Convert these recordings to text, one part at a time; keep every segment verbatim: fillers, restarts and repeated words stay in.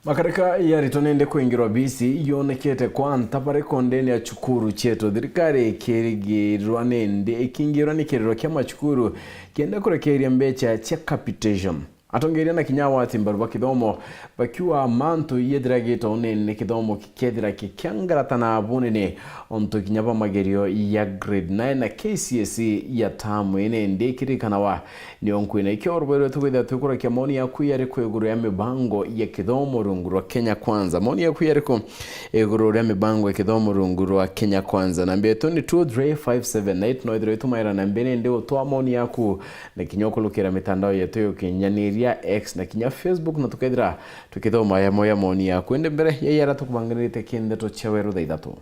Makarika yaritwa nindi kwingirwa bisi yonekete kwa ntabariko ndene ya cukuru cietu, thirikari ikirigirwa nindi ikingirwa ni kiriro kia macukuru kienda kurekeria mbecha cia capitation. Atongeria na kinya awati mbaru ba kithomo bakiuga mantu yethira gitwa unene kithomo kikethira kikiangaratana bunene, ontu kinya ba magerio ya grade nine na K C S E ya tamu ine ndikirikanawa. Nio nkwina ikio rubairwe tukwithira twikurakia maoni yaku yariku iguru ya mibango ya kithomo rungu rwa Kenya Kwanza. Maoni yaku yariku iguru ria mibango ya kithomo rungu rwa Kenya Kwanza? Namba yetu ni two three five seven eight, no ithirwe itumaira na mbere ndi utwa maoni yaku na kinya ukurukira mitandao yetu ya ukinyaniria, X na kinya Facebook, na tukethira tukithoma yamwe ya maoni yaku. Indi mbere ya yara tukubanganirite kindeto cia weru thaa ithatu.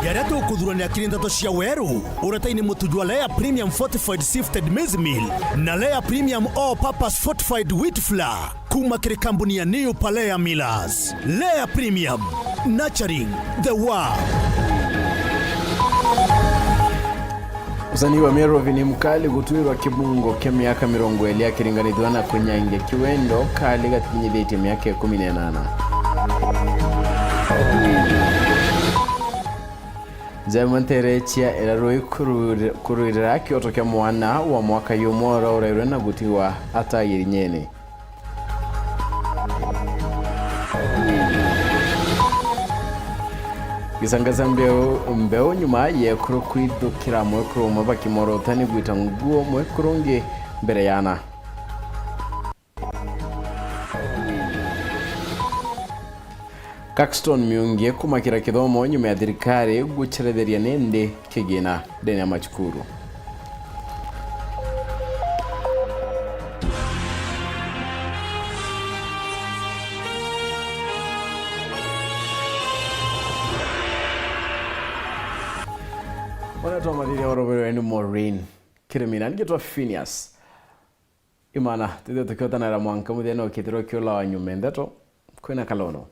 Jaria tukuthurania kiri ndeto cia weru, uretaini mutu jwa Lea Premium Fortified Sifted Maize Meal na Lea Premium All Purpose Fortified Wheat Flour. Kuma kiri kambuni ya New Palea Millers. Lea Premium, nurturing the world. Usanii wa Meru Vinny Mkali gutwirwa kibungo kia miaka mirongo iri akiringanithua na kunyangia kiwendo kali gatikinyithitie miaka ikumi na inana. Nzema nterecia irarui kurwirira kioto kia mwana wa mwaka yumwe ura urairwe na gutigwa atayiri nyene. Gisangaza mbeu, mbeu nyuma yekuru kwithukira mwekuru umwe bakimorota ni gwita nguo mwekuru ungi mbere ya ana. Caxton Miungi kumakira kithomo nyuma ya thirikari guceretheria nindi kigina ndene ya macukuru. Ona twamathiria oroberwe ni Maureen Kirimi na ngitwa Phineas. Imana, twithirwe tukiotanaira mwanka muthenya ukithirwa kiulawa nyuma ndeto, kwina kalono.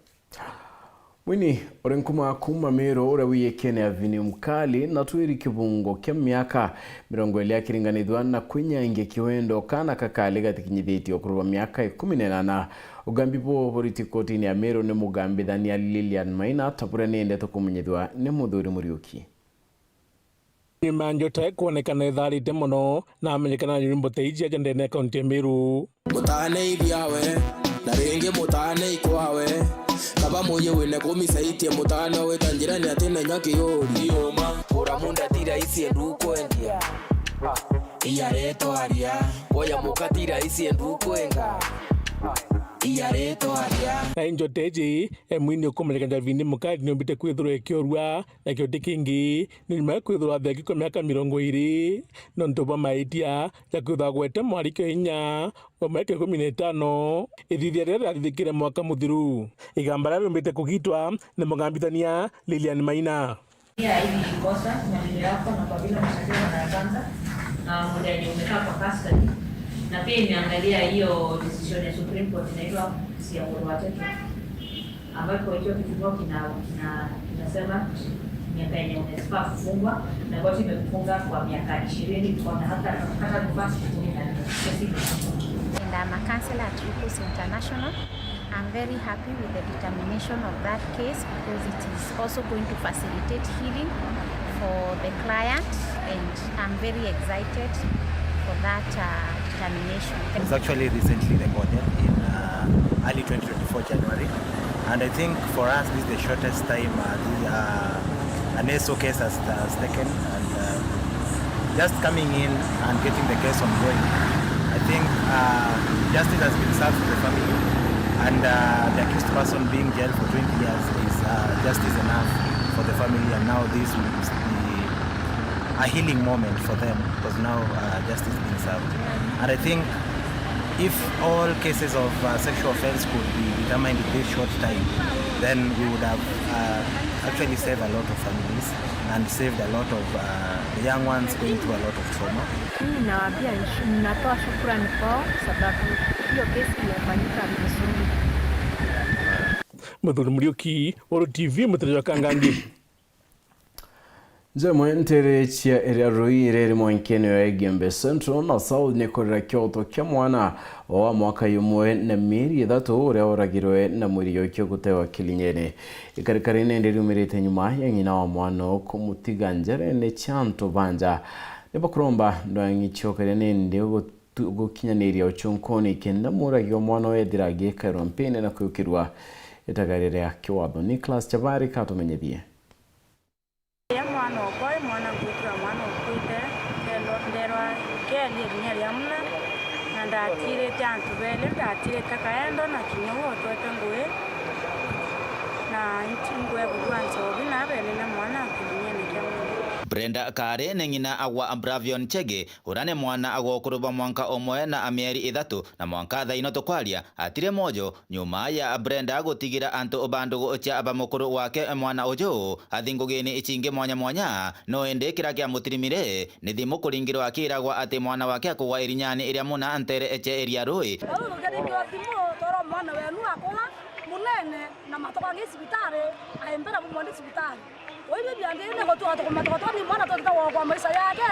Mwini uri nkuma kuma Meru uria wiyikene ya Vinny Mkali na twiri kibungo kia miaka mirongo iri akiringanithua na kwinyangia kiwendo kana kakali gatikinyithitie ukuru bwa miaka ikumi na inana. Ugambi buu buriti kotini ya Meru ni mugambithania Lilian Maina, ta buria ni ndeto kumenyithua ni Muthuri Muriuki. Nyuma ya njota ikwonekana itharite mono, na amenyekana na nyimbo ta iji aja ndene ya kaunti ya Meru. Mutane ibiawe, na ringi mutane ikwawe. Kaba muyi wine kumisaitie mutane wita njirani ati na inya kiyuri. Iuma, kura munda ti raisi endu kwendia. Iya ritwa ria. Woya muka ti raisi endu kwenga. Iya ritwa ria. Na injo teji, emwini ukumenyeka Davini Mukari niumbite kwithirwa ikiorua, na kio ti kingi, ni nyuma ya kwithirwa atheki kwa miaka mirongo iri, nontu bwa maitia ja kwithirwa agwete mwarikio inya wa miaka ikumi na itano, ithithia riria riathithikire mwaka muthiru. Igamba riria riumbite kugitwa ni mugambithania Lilian Maina. Pia hili kosa, maneno yako na kwa vile mshtakiwa mara ya kwanza, na mwenye umekaa kwa custody, na pia imeangalia hiyo decision ya Supreme Court inaitwa Siaguru Watete, ambapo hicho kifungo kina, kina, kinasema miaka yenye unafaa kufungwa, na koti imekufunga kwa miaka ishirini, uko na hata, hata nafasi kumi na nne. And I'm a counselor at Ricos International. I'm very happy with the determination of that case because it is also going to facilitate healing for the client, and I'm very excited for that, uh, determination. I was actually recently recorded in, uh, early twenty twenty-four January, and I think for us this is the shortest time, uh, this, uh, an S O case has, has taken, and, uh, just coming in and getting the case ongoing, I think, uh, justice has been served for the family, and, uh, the accused person being jailed for twenty years is, uh, justice enough for the family, and now this will be a healing moment for them because now, uh, justice being served. And I think if all cases of, uh, sexual offense could be determined in this short time, then we would have, uh, actually saved a lot of families and saved a lot of, uh, the young ones going through a lot of trauma. Mimi nawaambia nshu-, natoa shukrani kwao sababu hiyo kesi imefanyika vizuri. Muthuri Muriuki, Uru T V, Mutereja wa Kangangi. Jamwe ntere cia iria rui riri mwankene ya Igembe Central na South ni kurira kioto kia mwana wa mwaka yumwe na mieri ithatu uria uragirwe na mwiri jwake gutewa kilinyene. Ikarikari nindi riumirite nyuma ya ng'ina wa mwana kumutigania njerene cia antu banja. Ni bakuromba ndwang'i ciokeria nindi gutu-, gukinyaniria ucunkuni kenda muragi wa mwana wethira agikairwa mpini na kwiukirwa itagaria ria kiwatho. Nicholas Chabari katumenyithie. Riria mwana okwa, mwana ngwitira mwana ukuite, nderwa, nderwa, keerie rinya ria muna, na ndatirite antu beli, ndatirite kaendo na kinya uu otwete ngui, na inti ngwe kugua nchobi, na abelele mwana akirinyene kia muna. Brenda Kare ni ng'ina agwa Bravion Chege, uria ni mwana agwa ukuru bwa mwanka umwe na mieri ithatu, na mwanka thaino tukwaria, atire mwojo, nyuma ya Brenda gutigira antu ba ndugu cia ba mukuru wake mwana uju athi ngugini icingi mwanya mwanya, no indi kiria kiamutirimire ni thimu kuringirwa akiragwa ati mwana wake akugwa irinyani iria muna ntere cia iria rui. Bau tukiringirwa thimu, twirwa mwana wenu akura munene, na matukangi cibitari, aimbira bumwe ni cibitari. Oibi biandi ni gutua tukumatuka twani mwana twatita gwakwa maisha yake,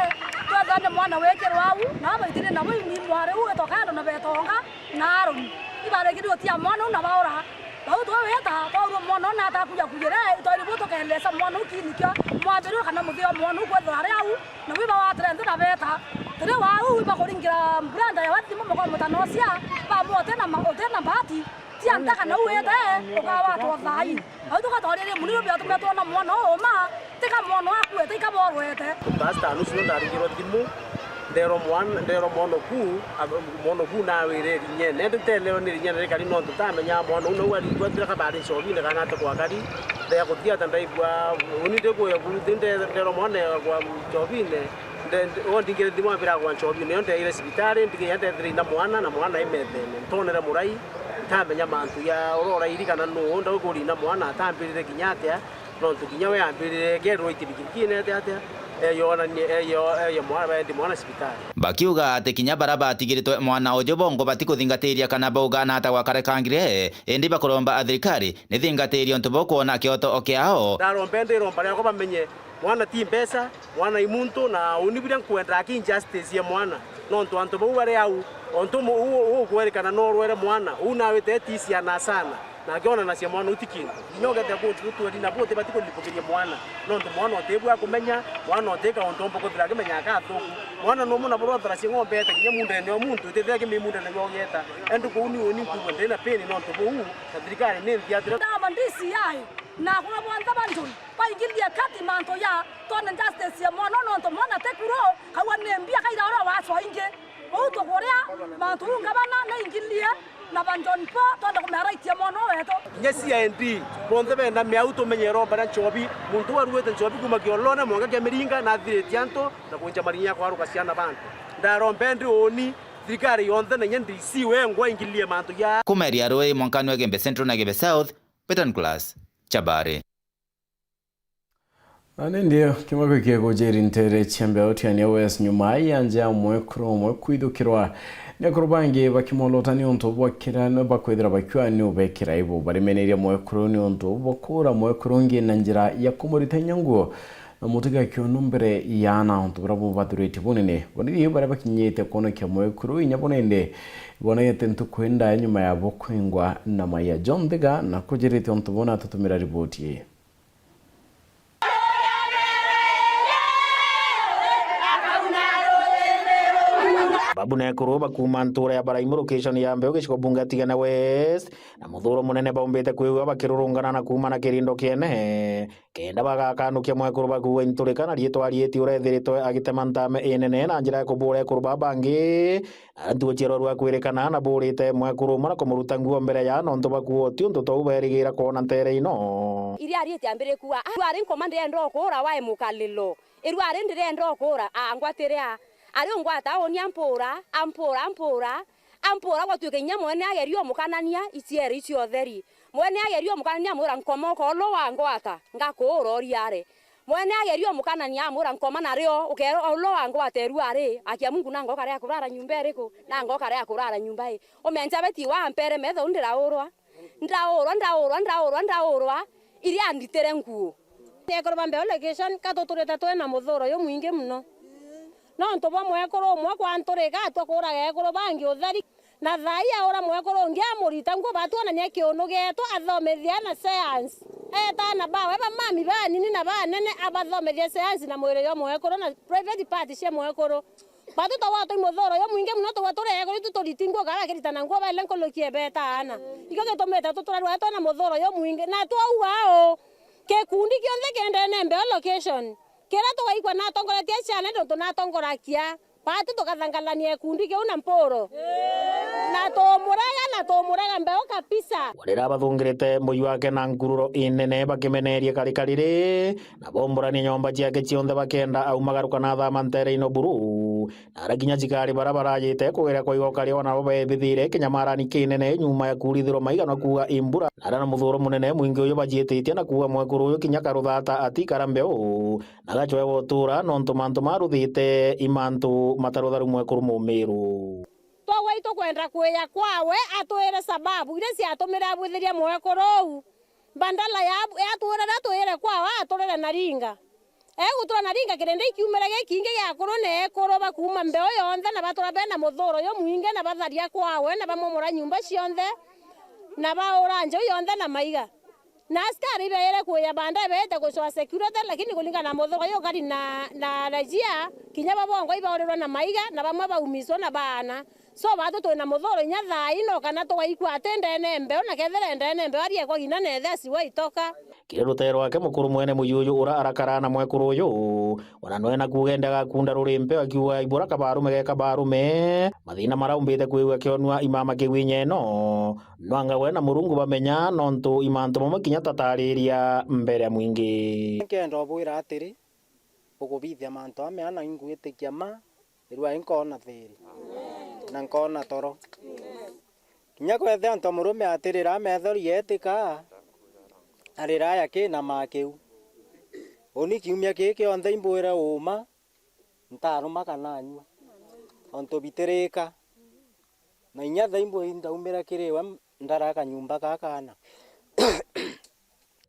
twethane mwana wekirwa au, na abaitire nabo imwimwa riu itoka ando na betonga na Aroni. Ibarekiri utia mwana u na baura. Bau twaweta, twaurwa mwana u na atakuja kujire, itwari bu tukelesa mwana u kinikio, mwambiriro kana muthio mwana u kwethira ari au, na wiba watire nthi na beta. Tiri wau, ibakuringira Brenda ya wathimu mukomutanosia, bamu utina ma-, utina mbati. Tia ntaka na uwete, ukawatwa thai. Au tukatwarire muni rubi atumwe twona mwana uuma, tika mwana akuete, ikaborwete. Pastor nusu ndaringirwa thimu, ndero mwana, ndero mwana ku, ab-, mwana ku nawire rinyene. Ndi nteleo ni rinyene rikari nontu tamenya mwana u nau aringwa tira kabari nchobine kana ate kwakari. Ndea kuthia ta ndaigua, uni ndikuya ku, ndi nde-, ndero mwana kwa nchobine. Nde-, nde-, o ndingire thimu ambira kwa nchobine, yo ndeire cibitari, ndigiya ndethire ina mwana, na mwana imethene. Ntonere murai, ntamenya mantu ya uria urairi kana nuu ndaukuria na mwana, atambirire kinya atia, nontu kinya we ambirire ngerwa iti bikibiki inete atia, eyonanie, eyo, eyo mwana, endi mwana cibitari. Bakiuga ati kinya baria batigiritwe mwana uju bongo batikuthingatiria kana bauga na ata gwakarekangire, indi bakuromba athirikari nithingatirie untu bukwona kioto o kiao. Ndarombe ndiromba riakwa bamenye mwana ti mbeca, mwana i muntu, na uni biria nkwenda aki injustice ya mwana. Nontu antu bau bari au, ontu mu-, u-, u-, ukwerikana no urwere mwana, u nawe te ti ciana sana, na akionanacia mwana u ti kintu. Kinya ugete kuntu utweri na buti bati kulipukiria mwana, nontu mwana utibua kumenya, mwana utika untu umba kuthira akimenya akathuku. Mwana no muna burothera cia ng'ombe ete kinya mundene o muntu, itithira kimimundene gwa ugeta. Endi kuu ni uni nkuigua ndina pini nontu buu, na thirikari ni nthiatire. Ndama D C I, na akwa bonthe ba Njui, baingilirie kati mantu ya twone justice ya mwana, nontu mwana ti kuru, kaua ni mbia kaira uria wacwa ingi. Uu tukuria mantu uu ngavana ni aingilirie na ba John Paul twende kumea right ya mwana wetu. Kinya C I D, bonthe benda miau tumenye iromba ria nchobi, muntu waruite nchobi kuma kiolone mwanka kia miringa na athiritie antu na kunja marinya kwaruka ciana bantu. Ndarombe ndi uni, thirikari yonthe na inya D C wengwa aingilirie mantu ya. Kumeria rui mwankani wa Gembe Central na Gembe South, Peter Nicholas Chabari. Na ni ndio kimwe kiegujiri ntere cia mbeo Tiania West nyuma ya nja ya mwekuru umwe kwithukirwa ni akuru bangi bakimolota ni untu bwa kira ni bakwithira bakiwa ni ubekira ibu barimeneria mwekuru ni untu bwa kura mwekuru ungi na njira ya kumurita inya nguo na mutiga kiono mbere ya ana untu buria bubathuritie bunene. Boririe baria bakinyite kwonokia mwekuru inya bunende bonete ntuku indaya nyuma ya bo kwingwa na maya. John Thiga na kujirite untu bona atutumira riboti ii. Babu na ekuru bakuuma ntuura ya Baraimu, location ya Mbeu, gicigo bunge ya Tigania West, na muthuro munene baumbite kwiwa bakirurungana na kuumana kirindo kiene, kenda bagakanukia mwekuru bakuua inturika na riitwa riiti uria ethiritwe agitema ntame inene na njira ya kubuura ekuru baa bangi. Antu uciarwa rwa kwirikana na burite mwekuru umwe na kumuruta nguo mbere ya nontu bakuo ti untu twau berigira kwona ntere ino. Iria ariite ambiririe kuuga, "Ah, rwari nkoma ndienda ukuura wae mukalilo. Irwari ndirenda ukuura, ah, ngwatire a." Ari ungwata uni ampuura, ampuura, ampuura, ampuura gwatuika inya mwene ageria umukanania iciere icio utheri. Mwene ageria umukanania amwira, "Nkoma ukoolowa ngwata, ngakuura uriare." Mwene ageria umukanania, amwira, "Nkoma nario, ukeroa ulo wangwata irua ri, akia Mungu na ngoka ria kurara nyumba iriku, na ngoka ria kurara nyumba ii." Umenja beti wa mpere metho ndiraurwa. Ndaurwa, ndaurwa, ndaurwa, ndaurwa, iria nditire nguo. Ekuru ba Mbeo location, ka tuturite twina muthuro jumwingi mono. Nontu bwa mwekuru umwe kwanturika atwa kuuraga ekuru bangi utheri, na thaai aura mwekuru ungi amurita nguo, batwonania kiunu gietu athomithia na science. Eeta aana bawe ba mami banini na banene abathomithia science na mwiri jwa mwekuru na private part cia mwekuru. Batu tugwatwa i muthuro jumwingi mono, tugwa turi ekuru itu turiti nguo kana bakiritana nguo baile nkuruki ebeeta aana. Ikio gitumite tuturarua twina muthuro jumwingi. Na twauga uu, gikundi kionthe kiendene Mbeo location, kiria tugaikua natongoretie ciana nontu natongoragia, batu tukathangalania gikundi kiu na Mpuru. Na tumurega, na tumurega Mbeo kabisa. Riria bathungirite mbuyu yake na nkururo inene bakimenerie karika riri, na bomborania nyomba ciake cionthe bakenda aumagaruka na athama ntereine buru. Na aria kinya cikari bara barajite kugeria kwa igoka riao nabo beebithire kinyamarani kinene nyuma ya kuurithirwa maiga na kuuga imbura. Na aria na muthuro munene mwingi uyu bajiititie na kuuga mwekuru uyu kinya karuthata atikara Mbeo, na gacwe gutura nontu mantu maruthite i mantu matarutharu mwekuru Mumiru. Twagwa itukwenda kwija kwawe atwire sababu iria ciatumire abwithiria mwekuru uu. Badala ya, ya atwire riria twire kwawe aturire Naringa. Egutura Naringa kirindi ikiumire gikingi gia akuru na ekuru ba kuuma Mbeo yonthe, na batura bena muthuro jumwingi, na batharia kwawe, na bamomora nyomba cionthe, na baura njau yonthe na maiga. Na askari ibaire kuuja baadaye beete gucwaa security, lakini kuringana na muthuro jukari na, na rajia, kinya babongwa ibaurirwa na maiga, na bamwe baumiswa na baana. So, batu twina muthuro inya thaa ino kana tugaikua ati ndene Mbeo, na kethira ndene Mbeo ariekwa kinya na ethe asiwa itoka. Kiri rutere rwake mukuru mwene muji uyu ura arakara na mwekuru uyu, ona nwena kuuga ende agakunda ruri Mbeo akiuga ibura kabarume geka barume, mathina maraumbite kwigua kionua imama kiu inya ino, nwanga we na Murungu bamenya nontu i mantu mamwe kinya tatariria mbere ya mwingi. Nkenda ubwira atiri, ukubithia mantu a meana ingwitikia ma, irua inkoona thiiri, na nkoona toro. Kinya kwethira antu a murume atirira methori yeetika, arira ya kina ma kiu. Uni kiumia kii kionthe imbwire uuma, ntaruma kana nyua, ontu bitirika. Na inya thaa imbwe ndaumira kiri we, ndaraka nyomba ka kaana.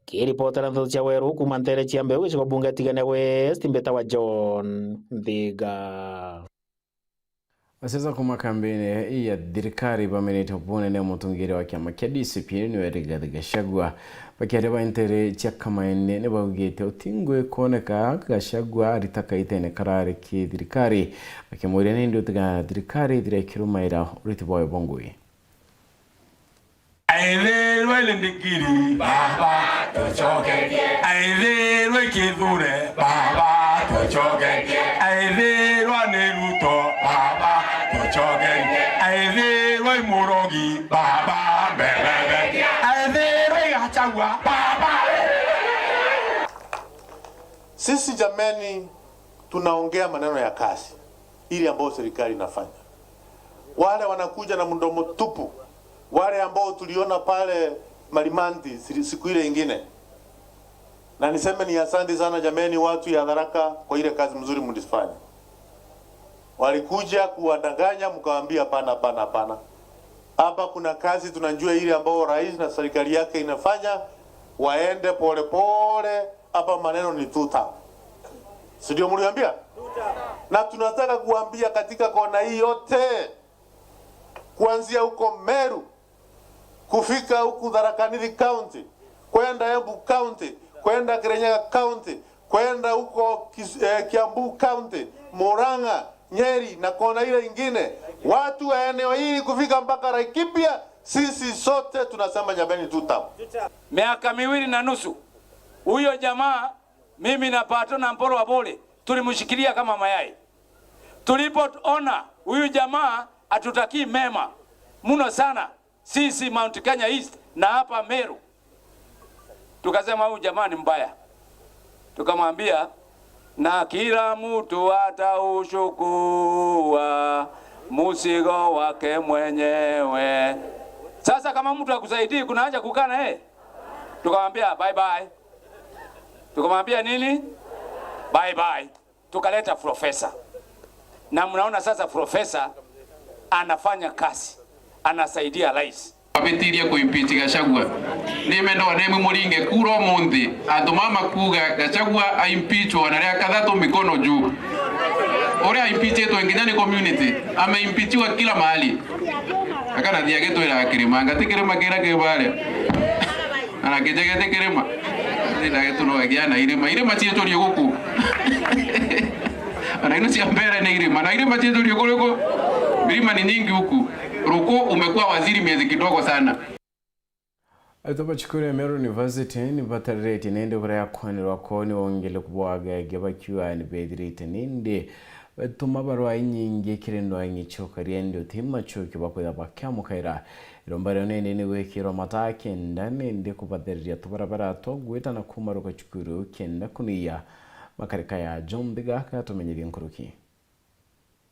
Kiripotera nteto cia Weru kuuma ntere cia Mbeu gicigo bunge Tigania West, mbitawa John Nthiga. Asiasa kuuma kambini ya thirikari bamenete bunene mutungiri wa kiama kia D C P niwe Rigathi Gachagua. Bakiaria ba ntere cia Kamaene nibaugite uti ngui kwoneka Gachagua arita kaitene karari ki thirikari, bakimuria nindi utigana na thirikari ithira ikirumaira uriti bwayo bwa ngui. Aithirwa ile ndigiri, baba, tucokerie. Aithirwa ikithure, baba, tucokerie. Aithirwa ni Ruto, baba, tucokerie. Aithirwa i murogi, baba, mbebebe. Aithirwa i Gachagua, baba. Sisi jameni, tunaongea maneno ya kazi ile ambayo serikali inafanya. Wale wanakuja na mdomo tupu, wale ambao tuliona pale Malimanti siri-, siku ile ingine, na niseme ni asante sana jameni, watu ya Tharaka, kwa ile kazi mzuri mlifanya. Walikuja kuwadanganya, mkawaambia, "Hapana, hapana, hapana. Hapa kuna kazi tunajua ile ambayo rais na serikali yake inafanya, waende polepole, hapa maneno ni tuta." Si ndio mliambia? Na tunataka kuambia katika kona hii yote, kuanzia huko Meru, kufika huku Tharaka Nithi County, kwenda Embu County, kwenda Kirinyaga County, kwenda huko Kis-, eh, Kiambu County, Murang'a, Nyeri na kona ile ingine, watu wa eneo hili kufika mpaka Laikipia, sisi sote tunasema jameni, tutam. Miaka miwili na nusu, huyo jamaa, mimi na Pato na Mpolo wa Bole, tulimshikilia kama mayai. Tulipoona huyu jamaa hatutakii mema mno sana, sisi Mount Kenya East na hapa Meru, tukasema, "Huyu jamaa ni mbaya." Tukamwambia, "Na kila mtu atauchukua mzigo wake mwenyewe." Sasa kama mtu hakusaidii, kuna haja kukaa na yeye? Tukamwambia, "Bye bye." Tukamwambia nini? "Bye bye." Tukaleta profesa. Na mnaona sasa profesa anafanya kazi, anasaidia rais. Abitirie ku impeach Gachagua. Nimenda wanemi muringe kura umunthi. Antu mama kuuga Gachagua a impeachwa na ria kathatu mikono juu. Uria a impeachitwe nginya ni community. Ame impeachiwa kila mahali. Akanathi agitwira kirima, ngati kirima kira ki baria. Ana kijegete kirima. Ni ndagituno agia na irima. Irima cietwo rio guku. Ana ino cia mbere ni irima. Na irima cietwo rio kuriku? Mirima ni nyingi huku. Ruku umekuwa waziri miezi kidogo sana. Aritwa ba cukuru ya Meru University ni batariritie nindi kuria kwanirwa kwao ni wongereku bwa agenge bakiuga ni bethirite nindi batuma barua inyingi kiri ndwang'i cia ukaria indi uti macokio bakwithirwa bakiamukaira. Iromba riao nindi ni gwikirwa mataa kenda nindi kubatheriria tubarabara twa gwita na kumaruka cukuru kenda kunuia. Makarika ya John Thiga akatumenyithia nkuruki.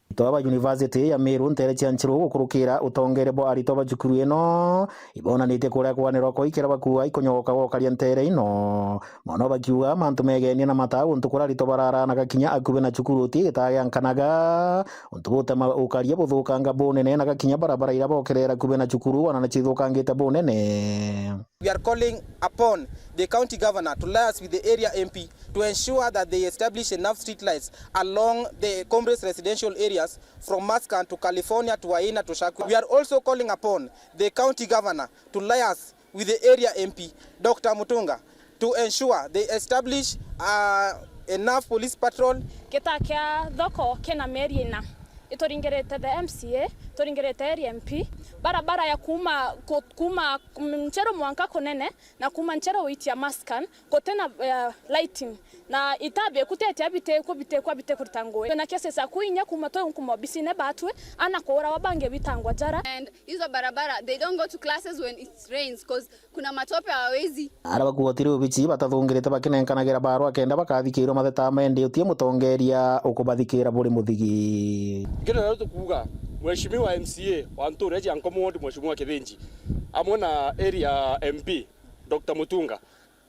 Aritwa ba University ya Meru nteere cia Nchiru gukurukira utongeria bwa aritwa ba cukuru ino ibonanitie kuria kwanirwa kwa ikira bakua ikonyogoka gwokaria nteere ino. Mono bakiuga mantu megenie na mataa guntu kuria aritwa bararanaga kinya akubi na cukuru uti gitaa giankanaga. Untu butema ukaria buthukanga bunene na gakinya barabara iria bokerera akubi na cukuru wana ni cithukangite bunene. We are calling upon the county governor to liaise with the area M P to ensure that they establish enough street lights along the Comrades residential areas from Maskan to California to Waina to Shakwi. We are also calling upon the county governor to liaise with the area M P, Doctor Mutunga, to ensure they establish, uh, enough police patrol. Gita kia thoko kina mieri ina. Ituringirite the M C A, turingirite area M P, barabara ya kuma, ku-, kuma Ncheru mwanka Kunene, na kuma Ncheru gwitia Maskan, gutina, eh, lighting. Na itabi kutetia biti kubiti kwa biti kurita ngui. Na kesi za kuinya kuma tu kuma obisine batwe, ana kuurawa bangi bitangwa jara. And hizo barabara, they don't go to classes when it rains, 'cause kuna matope, hawawezi. Ara bakuotire ubici batathungirite bakinenkanagira barua kenda bakathikirwa matheta mendi utie mutongeria ukubathikira buri muthigi. Ngina na tukuuga, Mheshimiwa M C A wa ntuura cia Nkomo Ward, Mheshimiwa Kithinji, amwe na area M P, Doctor Mutunga,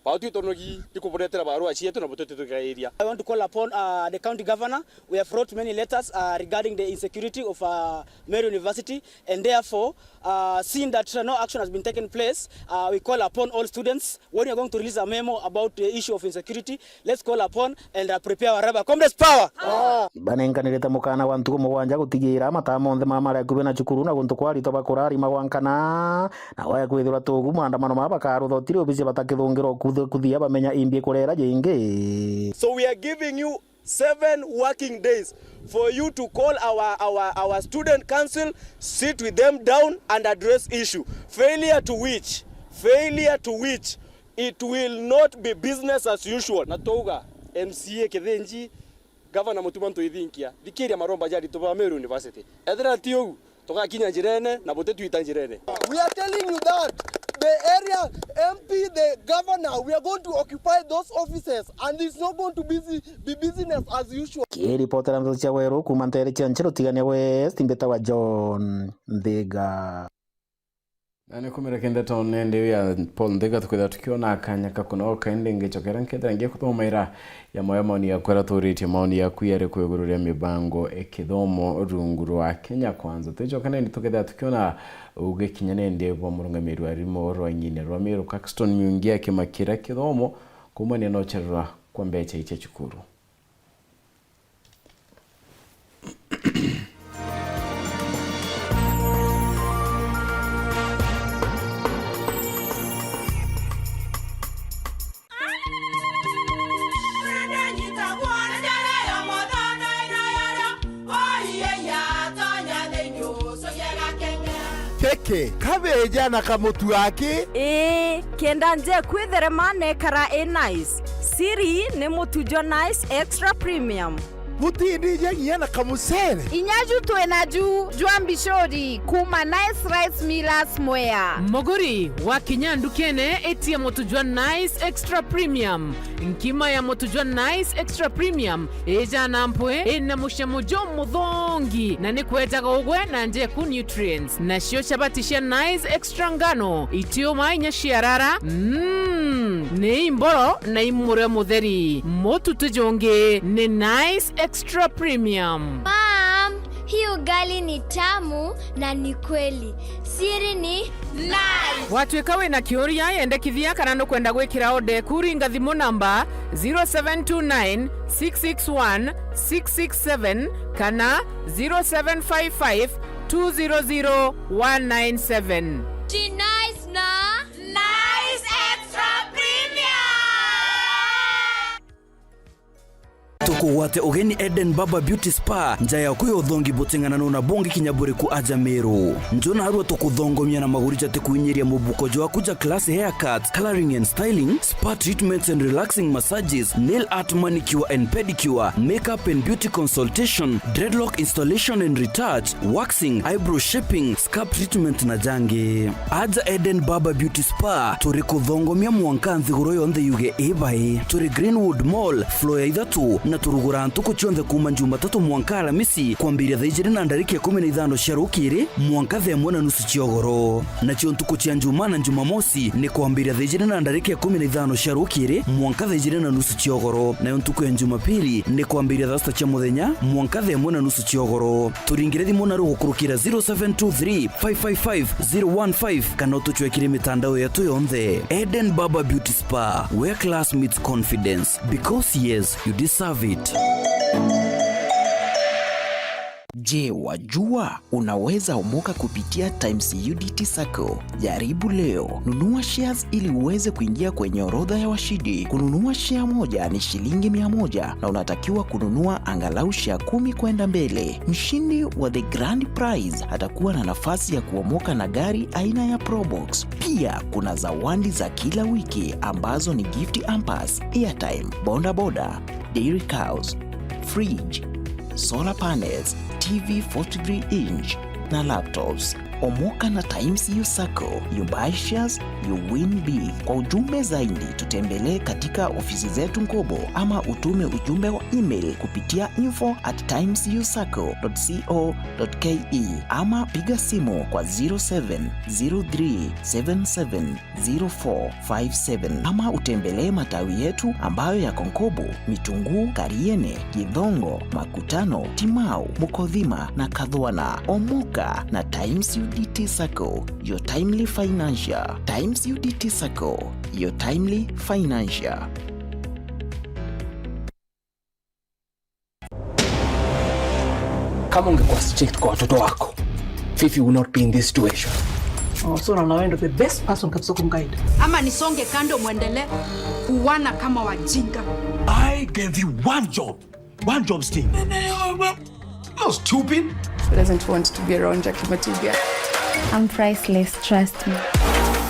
bautwi tonogi ikuburetera barua cietu na bututitugairia. I want to call upon, uh, the county governor. We have wrote many letters, uh, regarding the insecurity of, uh, Meru University, and therefore, uh, seeing that, uh, no action has been taken place, uh, we call upon all students, when you are going to release a memo about the issue of insecurity, let's call upon and, uh, prepare our rubber. Comrades, power! Banenkanirite mukana wa ntuku mugwanja gutigira mataa monthe mara mari akubi na cukuru na guntu kwa aritwa bakurarima gwankana. Na waya kwithirwa tugu, maandamano maya bakarutha utiri obisi batakithungirwa kuthe-, kuthia bamenya imbi kurera jingi. So we are giving you seven working days for you to call our, our, our student council, sit with them down and address issue. Failure to which, failure to which, it will not be business as usual. Na twauga M C A Kithinji, Gavana Mutuma M'Ethingia, thikiria maromba ja aritwa ba Meru University. Ethira ti uu, tugakinya njirene na butitwita njirene. We are telling you that the area M P, the governor, we are going to occupy those offices and it's not going to busy, be business as usual. Kiripotera ndeto cia Weru kuuma nteere cia Ncheru Tigania West, mbitawa John Nthiga. Na ni kumira kenda tone ndiu ya Paul Nthiga, tukwithira tukiona kanya ka kunoka, indi ngicokera nkethira ngikuthomaira ya moyo maoni yaku aria turitie maoni yaku yari ku iguru ria mibango e kithomo rungu rwa Kenya Kwanza. Twicoka nindi tukethira tukiona ugikinya nindi bwa murungamiri wa arimu rwa nyine rwa Meru Caxton Miungi akimakira kithomo kuumania na uchererwa kwa mbecha icia cukuru. Keke, kabeja na kamutu aki. Ii, kenda nje kwitherema nekara i nice. Siri ni mutu jwa Nice Extra Premium. Butindija nginya na kamucere. Inya ju twi naju jwa mbicuri kuma Nice Rice Millers Mwea. Muguri, wakinya ndukene, itia mutu jwa Nice Extra Premium. Nkima ya mutu jwa Nice Extra Premium ijana mpwi, ina mucamo jumuthongi, na ni kwejaga ugwe na njeku nutrients. Nacio chabati cia Nice Extra ngano, itiuma inya ciarara, mm, ni imboro na imure mutheri. Mutu ti jungi, ni Nice Extra Premium. Mom, Hii ugali ni tamu na ni kweli. Siri ni nice. Watuika wina kiuria, yendekithia kana nukwenda gwikira order eku, ringa thimu namba zero seven two nine, six six one, six six seven kana zero seven five five, two zero zero, one nine seven. Ti nice na Nice Extra Premium. Tukugwate ugeni Eden Barber Beauty Spa, nja yaku ya uthongi buting'anano na bungi kinya buriku aja Meru. Njo narua tukuthongomia na maguri jatikuinyiria mubuko jwaku ja class haircut, coloring and styling, spa treatments and relaxing massages, nail art, manicure and pedicure, makeup and beauty consultation, dreadlock installation and retouch, waxing, eyebrow shaping, scalp treatment na jangi. Aja Eden Barber Beauty Spa, turi kuthongomia mwanka nthiguru yonthe yuge ibai. Turi Greenwood Mall, floor ya ithatu, na turuguraa ntuku cionthe kuuma Jumatatu mwanka Aramisi, kwambiria thaa ijiri na ndarika ikumi na ithano cia rukiri mwanka thaa imwe na nusu cia ugoro. Nacio ntuku cia Njumaa na Jumamosi ni kwambiria thaa ijiri na ndarika ikumi na ithano cia rukiri mwanka thaa ijiri na nusu cia ugoro, nayo ntuku ya Jumapili ni kwambiria thaa sita cia muthenya mwanka thaa imwe na nusu cia ugoro. Turingire thimu naru gukurukira zero seven two three, five five five, zero one five kana utucwekire mitandao yetu yonthe. Eden Barber Beauty Spa, where class meets confidence, because yes, you deserve it. Je, wajua unaweza omoka kupitia Times U D T Sacco? Jaribu leo. Nunua shares ili uweze kuingia kwenye orodha ya washindi. Kununua share moja ni shilingi mia moja na unatakiwa kununua angalau share kumi kwenda mbele. Mshindi wa the grand prize atakuwa na nafasi ya kuomoka na gari aina ya Probox. Pia kuna zawadi za kila wiki ambazo ni gift hampers, airtime, boda boda, dairy cows, fridge, solar panels, T V forty-three inch na laptops. Omoka na Times U Sacco, you buy shares, you win big. Kwa ujumbe zaidi, tutembelee katika ofisi zetu Nkobo ama utume ujumbe wa email kupitia info at times u sacco dot co dot ke ama piga simu kwa zero seven zero three seven seven zero four five seven, ama utembelee matawi yetu ambayo yako Nkobo, Mitunguu, Kariene, Githongo, Makutano, Timau, Mukothima na Kathwana. Omoka na Times U D T Sacco, your timely financier. Times U D T Sacco, your timely financier. Kama ungekuwa strict kwa watoto wako, Fifi will not be in this situation. Oh, so unaona wewe ndo the best person kabisa kumguide. Ama nisonge kando, mwendelee kuuana kama wajinga. I gave you one job. One job, Sting. You're stupid. Who doesn't want to be around Jackie Matuga? I'm priceless, trust me.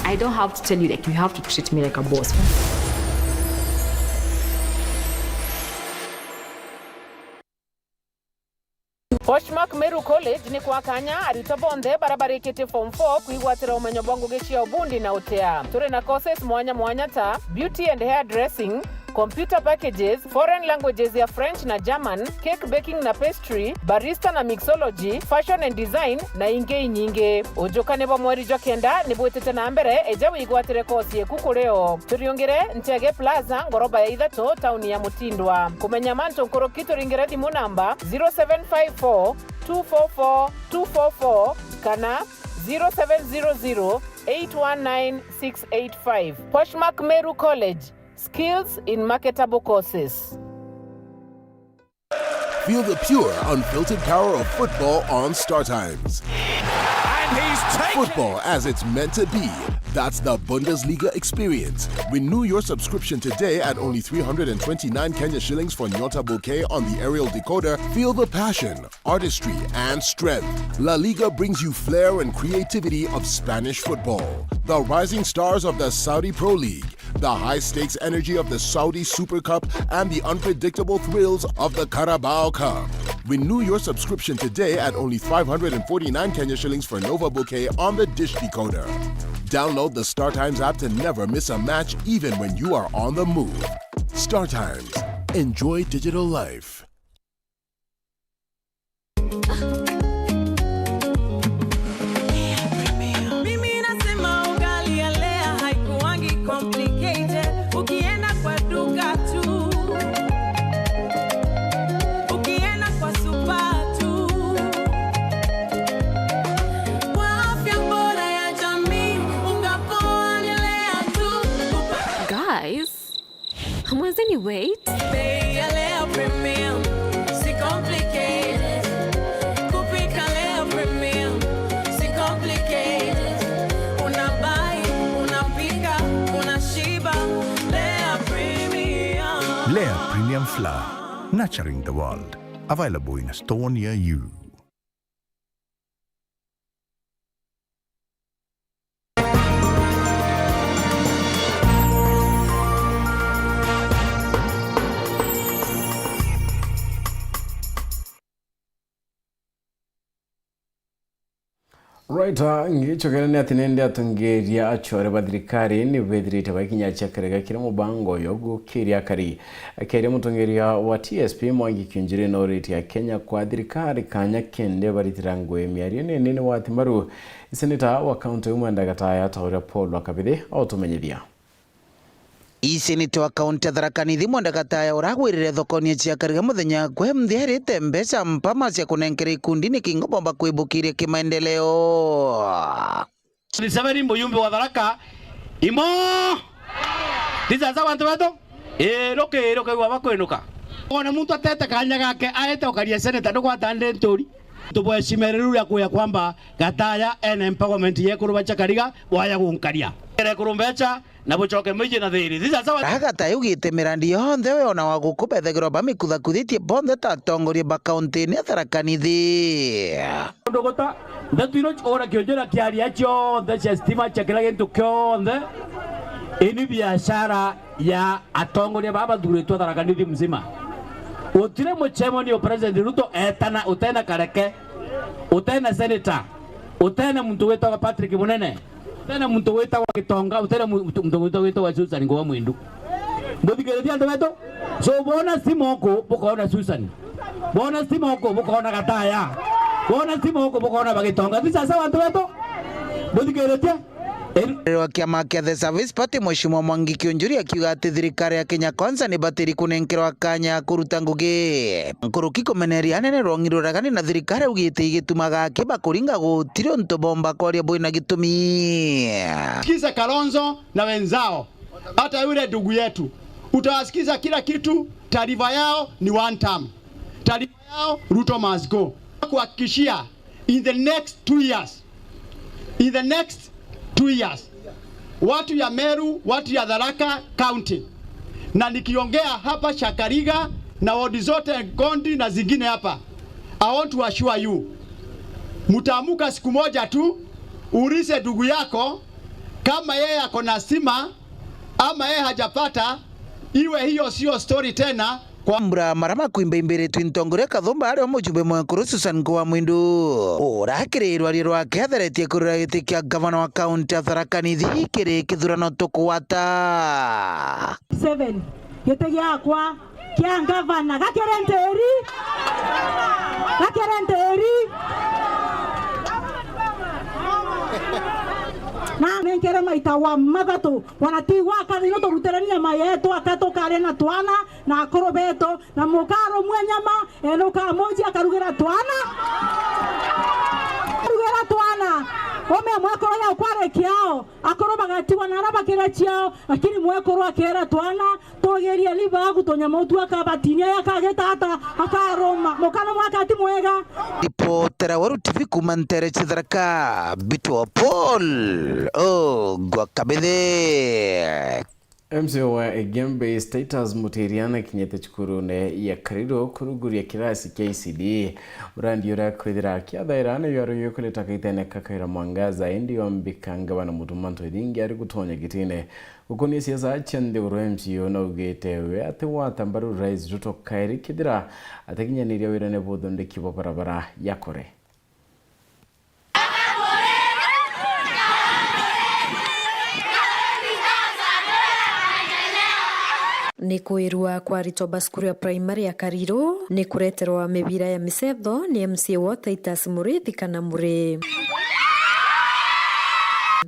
I don't have to tell you, like, you have to treat me like a boss. Poshmark Meru College ni kwa kanya arutwo bonthe baria barikitie form four kwigwatira umenyo bwa ngugi cia ubundi na utea. Turi na courses mwanya mwanya ta beauty and hair dressing, computer packages, foreign languages ya French na German, cake baking na pastry, barista na mixology, fashion and design, na ingi inyingi. Ujukani bwa mweri jwa kenda ni bwitite na mbere, eja wigwatire course yeku kuri o. Turiungire Ntege Plaza, ngoroba ya ithatu, tauni ya Mutindwa. Kumenya mantu nkuruki, turingire thimu namba zero seven five four two four four two four four kana zero seven zero zero eight one nine six eight five. Poshmark Meru College, skills in marketable courses. Feel the pure, unfiltered power of football on Star Times. And he's taken Football as it's meant to be. That's the Bundesliga experience. Renew your subscription today at only three hundred and twenty-nine Kenya shillings for Nyota Bouquet on the aerial decoder. Feel the passion, artistry, and strength. La Liga brings you flair and creativity of Spanish football. The rising stars of the Saudi Pro League, the high-stakes energy of the Saudi Super Cup, and the unpredictable thrills of the Carabao Cup. Renew your subscription today at only five hundred and forty-nine Kenya shillings for Nova Bouquet on the dish decoder. Download the StarTimes app to never miss a match, even when you are on the move. StarTimes. Enjoy digital life. Mimi nasema ugali ya Lea haikuangi complicated. Ukienda kwa duka tu, ukienda kwa supa tu, Mwenzeni, wait. Bei ya Lea Premium, si complicated. Kupika Lea Premium, si complicated. Unabai, unapika, unashiba. Lea Premium. Lea Premium Flour, nurturing the world. Available in a store near you. Right, ah, ngicokere ni ati nindi atongeria acore ba thirikari ni bethirite bakinya cia karega kiria mubango yo gukiria akari. Akiaria mutongeria wa T S P Mwangi Kiunjuri, noritie Akenya kwa thirikari kanya kende baritira ngui miario nini ni wati maru. Seneta wa kaunti ya Mwenda Gataya ta uria Paul wa Kabithi autumenyithia. Iseneta wa kaunti ya Tharaka Nithi Mwenda Gataya uragwirire thokoni cia Kariga muthenya kwe mthi erite mbeca mpama cia kunenkera ikundi ni kingo bomba kwibukiria kimaendeleo. Museveni mujumbe wa Tharaka imo. Ti sasa bantu betu? Ii, ruki, ruki gwa bakwinuka. Wona muntu atete kanya gake, aete ukaria seneta, ndugwata ndi nturi. Tubwecimere riu ria kuya kwamba Gataya ene empowerment yekuru bacha Kariga, bwaya gunkaria. Ere kuru mbecha, na bucoke mwiji na thiri. Thisa sawa. Agata yugite mirandi yonthe we ona wa guku bethagirwa bamikuthakuthitie bonthe ta atongoria ba kaunti ni Tharaka Nithi. Ndugota, ndeto ino ora kionjera kiaria cionthe cia stima cia kila gintu kionthe, ini biashara ya atongoria baba bathuritwe Tharaka Nithi mzima. Utire muchemoni o President Ruto etana, utena Kareke, utena senator, utena muntu witagwa Patrick Munene, utena muntu witagwa Gitonga, utena mu-, muntu, muntu witagwa Susan Ngoa Mwindu. Mbuthikiritie antu betu? So, bona stima uku, bukaona Susan. Bona stima uku, bukaona Gataya. Bona stima uku, bukaona Bagitonga. Thisa sawa antu betu? Mbuthikiritie? Rwa kiama kia The Service Party, Mheshimiwa Mwangi Kiunjuri akiuga ati thirikari ya Kenya Kwanza ni batiri kunenkerwa kanya ya kuruta ngugi nkuruki kumeneria anene rwong'i ruragani na thirikari augite igitumaga akiba kuringa gutiri untu bomba kwaria bwina gitumi. Sikiza Kalonzo na wenzao, hata yule ndugu yetu, utawasikiza kila kitu, taarifa yao ni one term. Taarifa yao, Ruto must go. Kuhakikishia in the next two years, in the next two years, watu ya Meru, watu ya Tharaka County, na nikiongea hapa Shakariga na ward zote Gondi na zingine hapa, I want to assure you, mtaamuka siku moja tu, uulize ndugu yako kama yeye ako na stima ama yeye hajapata, iwe hiyo sio story tena. Kwa mbura marama kwimba imbiritwe ntongoria Kathumba ari o mujumbe mwekuru Susan Ngoa Mwindu. Ura kiri rwario rwake atheretie kurira giti kia gavana wa kaunti ya Tharaka Nithi kiri kithurano tukugwata. Seven, giti giakwa kia gavana gakiri ntiri, gakiri ntiri. Na nenkere maita wa mathatu. Wana ti gwaka thino turuterania mayetu aka tukaria na twana na akuru betu, na mukarumwe nyama, ene ukamuji akarugira twana. Rugira twana. Ume mwekuru ya kware kiao, akuru bagatigwa na ara bakira ciao, lakini mwekuru akera twana, tugeria libagu tunyama utu akabatinia akagita ata, akaruma. Mukana mwaka ti mwega. Ripotera Weru T V kuma Ntere Chitharaka, Bitwa Paul Ogwa Kabithe. M C A wa Igembe Status Mutirian akinyite cukurune ya Kariro kurunguria kirasi kia E C D. Urandi uria kwithira akiathaira ni yaro yukurita kaitene ka Kawira Mwangaza, indi ombika ngavana Mutuma Ntwethingi ari gutonya gitine. Gukonia siasa cia nthiguru, M C A uyu naugite we ati wata mbaru Rais Ruto kairi kithira atakinyaniria wirane bwa uthondeki bwa barabara ya Kore. Ni kwirua kwa aritwa ba cukuru ya primary ya Kariro ni kureterwa mibira ya micetho ni M C A wa Titus Murithi kana Muri.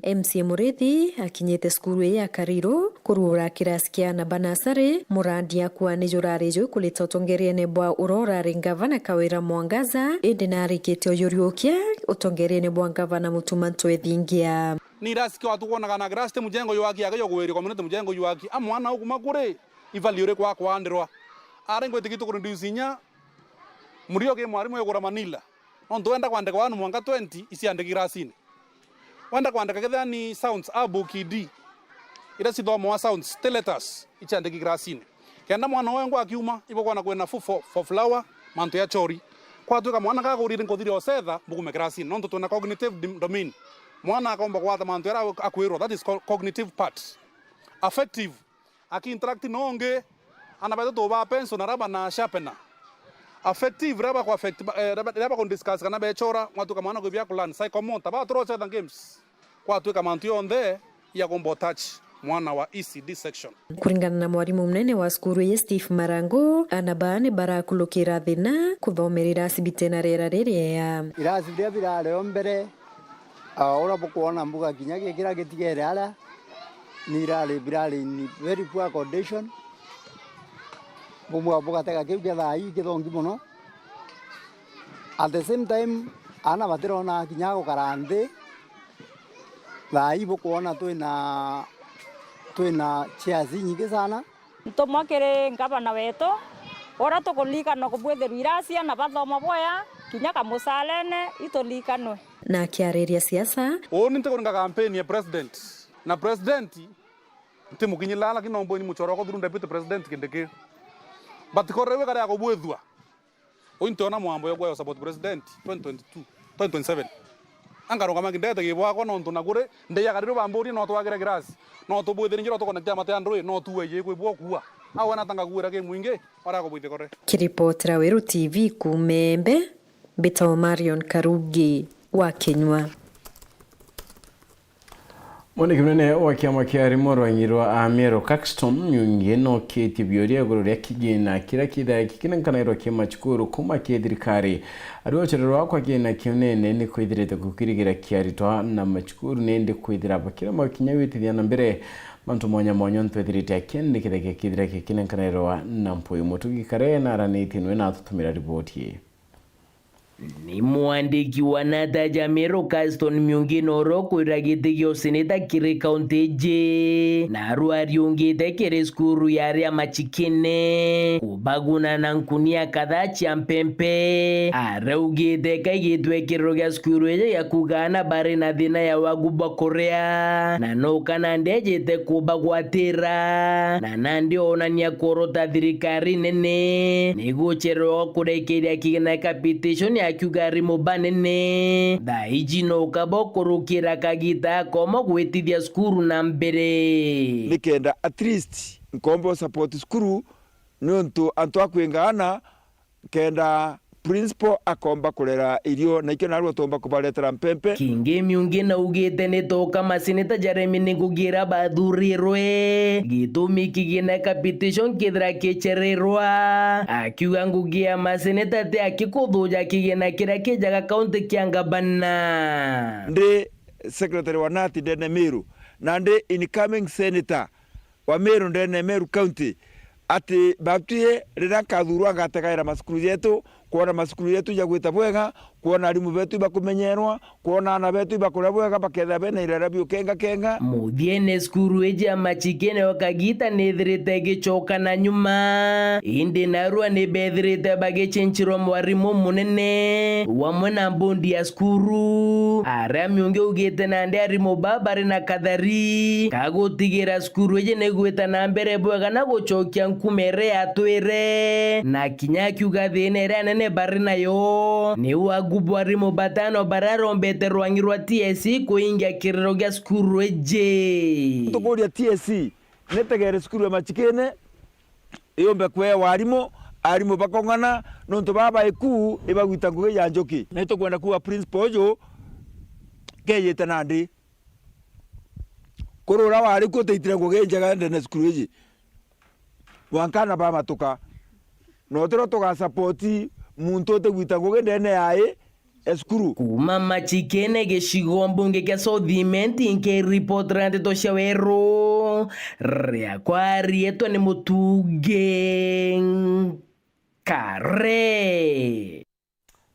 M C A Murithi akinyite cukuru ii ya Kariro kuruura kirasi kia ana ba nasari, murandi akua ni jurari jukurita utongeriene bwa ura urari ngavana Kawira Mwangaza, indi narikite uyuriukia utongeriene bwa ngavana Mutuma Ntwethingia. Ni irasi kia watu kwonaga na kirasi ti mujengo jwaki, ake jogwiri community mujengo jwaki. A mwana ukuma kuri? I value iriku akwandirwa? Ari ngwitikia tukureduce inya murio ki mwarimu igura manila. Nontu wenda kwandika one mwanka twenty, iciandiki kirasini. Wenda kwandika kethira ni sounds, a book D, iria cithomawa sounds, ti letters, iciandiki kirasini. Kenda mwana wengwa akiuma, ibukwona kwina fu for, for flower, mantu ya chori. Kwatwika mwana kagurire nkuthiri osetha, mbukume kirasini. Nontu twina cognitive dim-, domain. Mwana akomba kwata mantu jaria akwirwa, that is co-, cognitive part. Affective, aki interact na ungi, ana betu tuba pencil na raba na sharpener. Affective, raba ku affect, eh, raba, raba ku discuss kana bechora, mwatuka mwana kwibia ku learn. Psychomotor, ba turo chetha games. Kwatuika mantu yonthe ya kumba touch mwana wa E C D section. Kuringana na mwarimu munene wa cukuru iji Steve Marangu, ana baa ni barakulukira thina kuthomera irasi bite na riera ririega. Irasi biria birari o mbere, ah, uria bukwona mbuga kinya gikira gitigere aria, ni irari birari in very poor condition. Bumwe bugatega kiu kia thaa ii kithongi mono. At the same time, aana batirona kinya gukara nthi. Thaa ii bukwona twina, twina chairs inyingi sana. Ntumwa kiri ngavana wetu, uria tukuririkana kubwithirwa iracia na bathoma bwaya, kinya kamucarene iturikanwe. Na akiariria siasa. Uuni ntikuringa campaign ya president, na president ntimukinyirira, lakini no mbweni muchoro wako through deputy president Kindiki. But kore we kare akubwithua. Uu ntiona mwambo yo kwaya support president twenty twenty-two, twenty twenty-seven. Angarugama kindete gibwakwa nontu na kuri ndeya karibu bamburie no twagire girasi. No tubwithire njira tukona kiama tia ndui, no tuwe ye kwibwa kuwa. Au ana tanga kuwira ki mwingi, ora kubwithia kore. Kiripotera Weru T V kuuma Embe, mbitagwa Marion Karugi wa Kinyua. Mwandiki munene wa kiama kia arimu rwangi rwa Amiero Caxton Miungi nookitie bioria iguru ria kigina kiria kithagia kikinenkanairwa ki macukuru kuuma ki thirikari. Ari ochererwa kwa kigina kiu nene ni kwithirite gukirigira kia aritwa na macukuru nindi kwithira bakira makinya gwitithia na mbere mantu mwanya mwanya ontu ethirite akiendekithagia kithira kikinenkanairwa na mpui. Mutugi Kare na aranitie nwe na atutumira riboti ii. Ni mwandiki wa Nata ja Meru Caxton Miungi noro kwira giti gia useneta kiri kaunti iji, na aru ariungite kiri cukuru ya aria macikine kubaguna na nkunia kadhaa cia mpempe. Araugite kaigitwe kiriro gia cukuru iji gia kuuga aana bari na thina ya wagu bwa kuria, na no kana ndejite kubagwatira, na nandi onania kuorota thirikari nene ni guchererwa kurekeria kigina capitation akiuga arimu banene thaa iji no kabo kurukira kagita komo gwitithia cukuru na mbere. Nikenda at least nkomba support cukuru, niuntu antu a kwinga aana kenda principal akomba kurera irio, na ikio narua tuomba kubaretera mpempe. Kingi Miungi naugite ni toka maseneta jaremi ni ngugi iria bathurirwe, gitumi kigina capitation kithira kichererwa, akiuga ngugi ya maseneta ti aki kuthuja kigina kiria kijaga kaunti kia ngabana. Ndi secretary wa nati ndene Meru, na ndi incoming senator wa Meru ndene Meru County, ati batwi riria nkathurwa ngategaira macukuru jetu, kwona macukuru jetu jagwita bwega, kwona arimu betu ibakumenyerwa, kwona aana betu ibakuria bwega, bakethira bena irera biukengakenga. Muthiene cukuru iji ya Machikene o kagita nithirite igicoka na nyuma, indi narua ni bethirite bagichinchirwa mwarimu munene wamwe na mbondi ya cukuru, aria Miungi augite nandi arimu baa bari na kathari ka gutigira cukuru iji ni gwita na mbere bwega na gucokia nkuma iria yatwire, na kinya akiuga thina iria nene bari nayo ni wagu bwa arimu batano baria arombete rwangi rwa T S C kuingia kiriro gia cukuru iji. Tukuria T S C nitegere cukuru ya Machikene yumbe kwewa arimu, arimu bakong'ana, nontu baba iku ibagwita ngugi ya njuki. Na itukwenda kuuga principal uju kejite nandi. Kuri uria wari kuo utaitire ngugi njega ndene cukuru iji. Mwanka na bamatuka. Na utiro tugasapoti muntu utigwita ngugi ndene ya i, ya cukuru. Kuuma Machikene gicigo mbunge kia South Imenti, nkiripotera ndeto cia Weru, riakwa riitwa ni Mutungi Kare.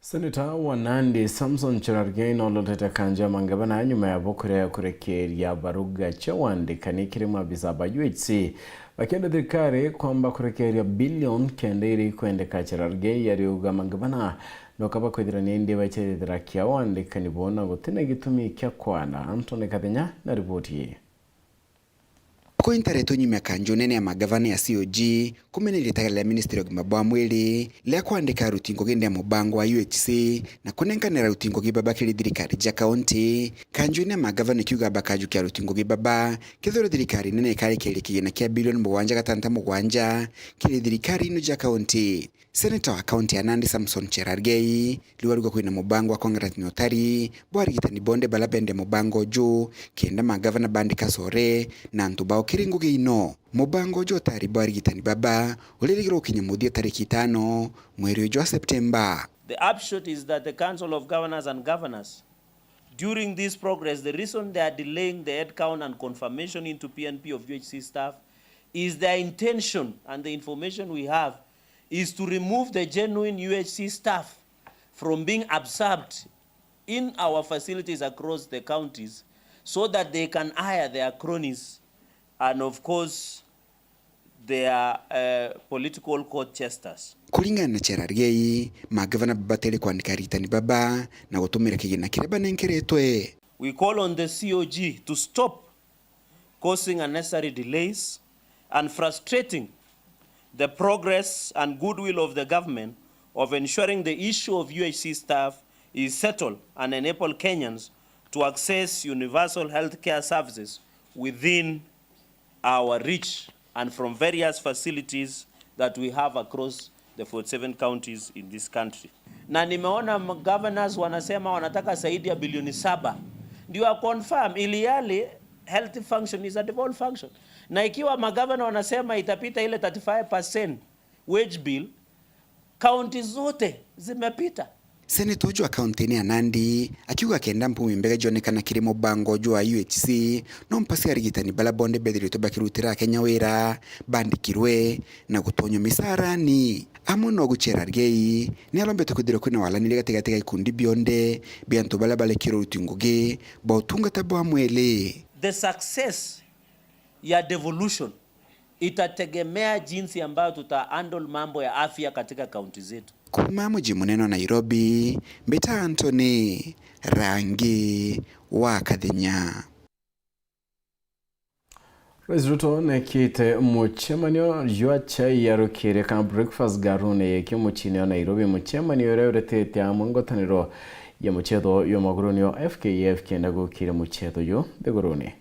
Seneta wa Nandi Samson Cherargei nolotete kanjo ya mangavana nyuma ya bo kurekeria baruga cia wandikani kiri maabisa ba U H C, bakienda thirikari kwamba kurekeria bilioni kenda iria ikwendeka. Cherargei ariuga mangavana no kaba kwithira ni indi bacethira kia wandikani bo na gutina gitumi kia kwana. Anthony Kathenya na riboti ii. Kwi ntaretu nyuma ya kanju nene ya magavana ya C O G kumena iritagara ria ministry ya ugima bwa mwiri ria kwandika aruti ngugi ndia mubango wa U H C na kunenkanira aruti ngugi baba kiri thirikari ja kaunti. Kanju ine ya magavana ikiuga bakajukia aruti ngugi baba kethirwa thirikari nene ikarekeria kigina kia bilioni mugwanja gatanta mugwanja kiri thirikari ino ja kaunti. Seneta wa kaunti ya Nandi Samson Cherargei riu arauga kwina mubango wa kongera kinya utari bwa arigitani bonthe baria bende mubango uju kenda magavana bandika sore na antu bao kiri ngugi ino. Mubango uju utari bwa arigitani baba uririgirwe gukinya muthia tariki itano mweri uju wa Septemba. The upshot is that the Council of Governors and Governors, during this progress, the reason they are delaying the headcount and confirmation into P N P of U H C staff is their intention, and the information we have is to remove the genuine U H C staff from being absorbed in our facilities across the counties so that they can hire their cronies and, of course, their, uh, political court jesters. Kuringana na Cherargei, magavana babatere kwandika arigitani baba na gutumira kigina kiria banenkeretwe. We call on the C O G to stop causing unnecessary delays and frustrating the progress and goodwill of the government of ensuring the issue of U H C staff is settled and enable Kenyans to access universal healthcare services within our reach and from various facilities that we have across the forty-seven counties in this country. Na nimeona governors wanasema wanataka zaidi ya bilioni saba. Ndio a confirm, ili hali health function is a devolved function. Na ikiwa magavana wanasema itapita ile thirty-five percent wage bill, kaunti zote zimepita. Seneta uju wa kaunti-ini ya Nandi akiuga kenda mpumi mbega jionekana kiri mubango uju wa U H C, no mpasi arigitani baria bonthe bethiritwe bakirutira Akenya wira bandikirwe na gutonywa misaarani. Amwe no gucera Cherargei ni arombete kwithirwa kwina walaniria gatigati ga ikundi bionthe bia antu baria barekirwe uruti ngugi bwa utungata bwa mwili. The success ya devolution itategemea jinsi ambayo tuta handle mambo ya afya katika kaunti zetu. Kuma muji munene wa Nairobi, mbita Anthony Rangi wa Kathenya. Rais Ruto nekite mucemanio jwa chai ya rukiiri kana breakfast ngaruni yeke muciini wa Nairobi, mucemanio uria uretete amwe ngwataniro ya mucetho jwa maguruni wa F K F kenda gukiria mucetho ju nthiguruni.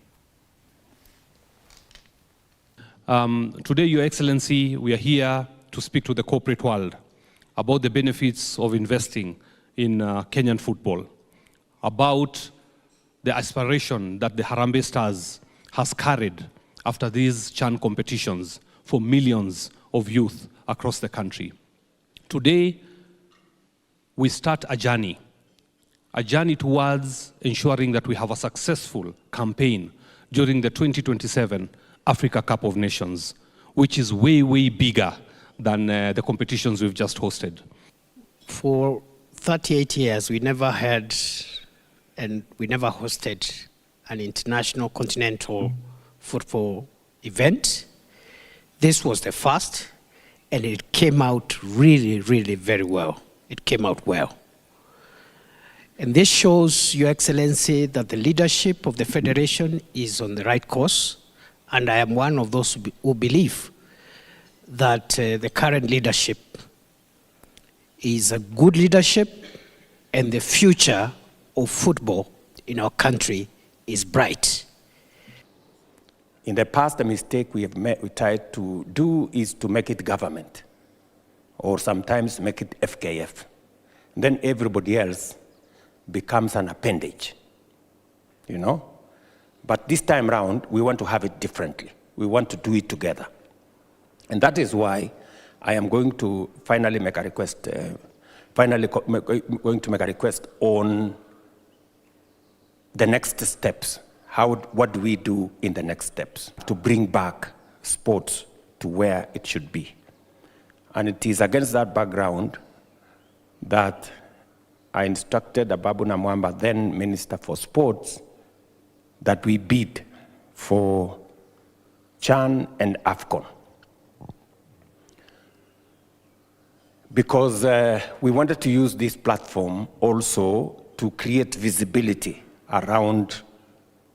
Um, today, Your Excellency, we are here to speak to the corporate world about the benefits of investing in, uh, Kenyan football, about the aspiration that the Harambee Stars has carried after these CHAN competitions for millions of youth across the country. Today, we start a journey, a journey towards ensuring that we have a successful campaign during the twenty twenty-seven Africa Cup of Nations, which is way, way bigger than, uh, the competitions we've just hosted. For thirty-eight years, we never had and we never hosted an international continental football event. This was the first, and it came out really, really very well. It came out well. And this shows, Your Excellency, that the leadership of the Federation is on the right course, and I am one of those who be-, who believe that, uh, the current leadership is a good leadership, and the future of football in our country is bright. In the past, the mistake we have ma-, we tried to do is to make it government, or sometimes make it F K F. Then everybody else becomes an appendage. You know? But this time round, we want to have it differently. We want to do it together. And that is why I am going to finally make a request, uh, finally co-, ma-, going to make a request on the next steps. How, what do we do in the next steps to bring back sports to where it should be? And it is against that background that I instructed Ababu Namwamba, then Minister for Sports, that we bid for CHAN and AFCON. Because, uh, we wanted to use this platform also to create visibility around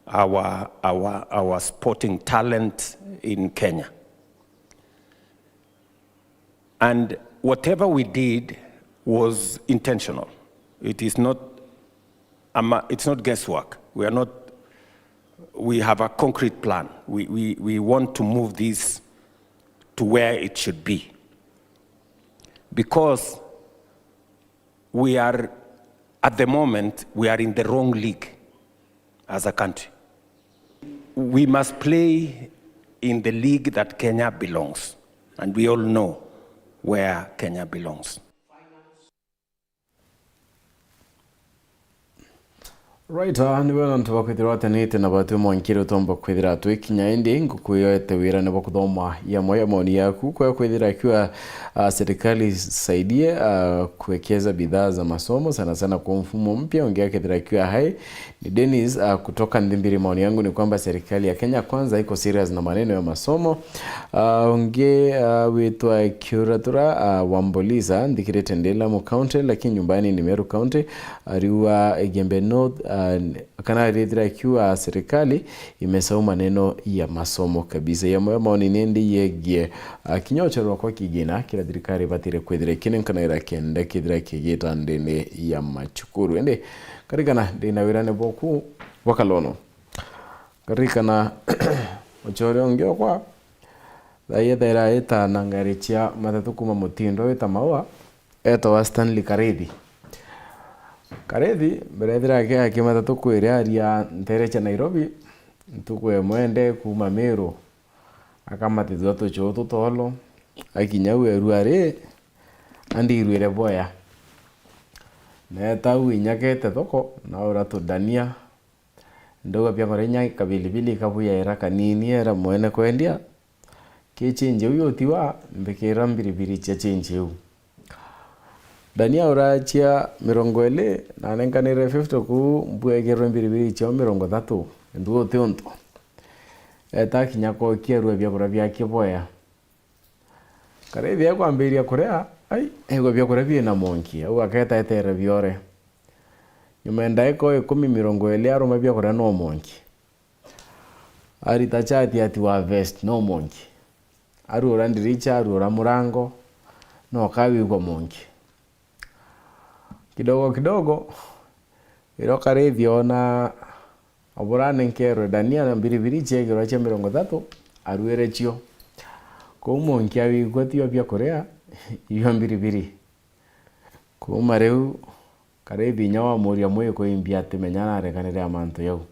our, our, our sporting talent in Kenya. And whatever we did was intentional. It is not, um, it's not guesswork. We are not, we have a concrete plan. We, we, we want to move this to where it should be. Because we are, at the moment, we are in the wrong league as a country. We must play in the league that Kenya belongs, and we all know where Kenya belongs. Right, ah, niwe antu bakwithirwa atenete na batwi mwankire utomba kwithira twikinya, indi ngukwiyete wira ni bwa kuthoma yamwe ya maoni yaku, kwa kwithira akiwa, ah, serikali isaidie, ah, kuwekeza bidhaa za masomo, sana sana kwa mfumo mpya, ungi akethira akiwa hai, ni Dennis, ah, kutoka Nthimbiri. Maoni yangu ni kwamba serikali ya Kenya Kwanza iko serious na maneno ya masomo. Ah, ungi, ah, witwa Kiuratura, ah, Wamboliza, nthikirite ndi Lamu County, lakini nyumbani ni Meru County. Ariuga Igembe North, ah, kana arithira akiuga serikali imesahau maneno ya masomo kabisa. Yamwe ya maoni ni ndi yegie, ah, kinya ucherwa kwa kigina kira thirikari ibatire kwithira ikinenkanaira kenda kithira kigita ndene ya machukuru. Indi karikana ndina wirane boku bwa kalono. Karikana uchore ungi okwa, thaia thaira aita na ngari cia matatu kuma Mutindo wita Maua, etawa Stanley Karithi. Karithi, mbere ethira aki-, aki matatu kwiria aria ntere cia Nairobi, ntuku imwe nde kuma Meru, akamatithua tuchuu tutolo, akinya u erua ri, andirwire boya. Neeta u inyakete thoko, naura tudania, ndauga biakura inya kabilibili kabuyaira kanini, era mwene kwendia, ki change iu yutiwa, mbikira mbiribiri cia change iu. Dania ura cia mirongo iri, na anenkanire fifty kuu, mbwegirwe mbiribiri ciao mirongo ithatu, ndu uti untu. Eta kinya kokia erua biakura biake boya. Karithi ekwambiria kuria, ai, aigua biakuria bina monki, au aketa etere biore. Nyuma ya ndaika o ikumi, mirongo iri, aruma biakuria no monki. Arita chati ati wa vest no monki. Aruura ndiricha, aruura murango, no kawigua monki. Kidogo kidogo, iro Karithi ona obura anenkerwe dania na mbiribiri ciegirwa cia mirongo ithatu, aruire cio. Kou monki awigua tio biakuria, ibio mbiribiri. Kuuma riu, Karithi inya wamuria mwiku imbi atimenya narekanire a mantu jau.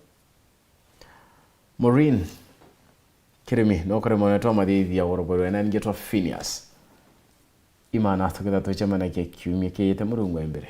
Maureen Kirimi, nokore mwana twa mathithia woroboro ena ngetwa Phineas. Imana tukitha twicemanagia kiumia kiite Murungu e mbere.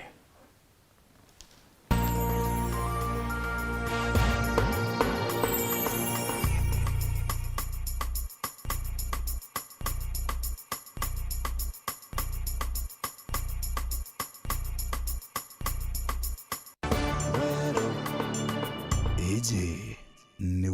Iji ni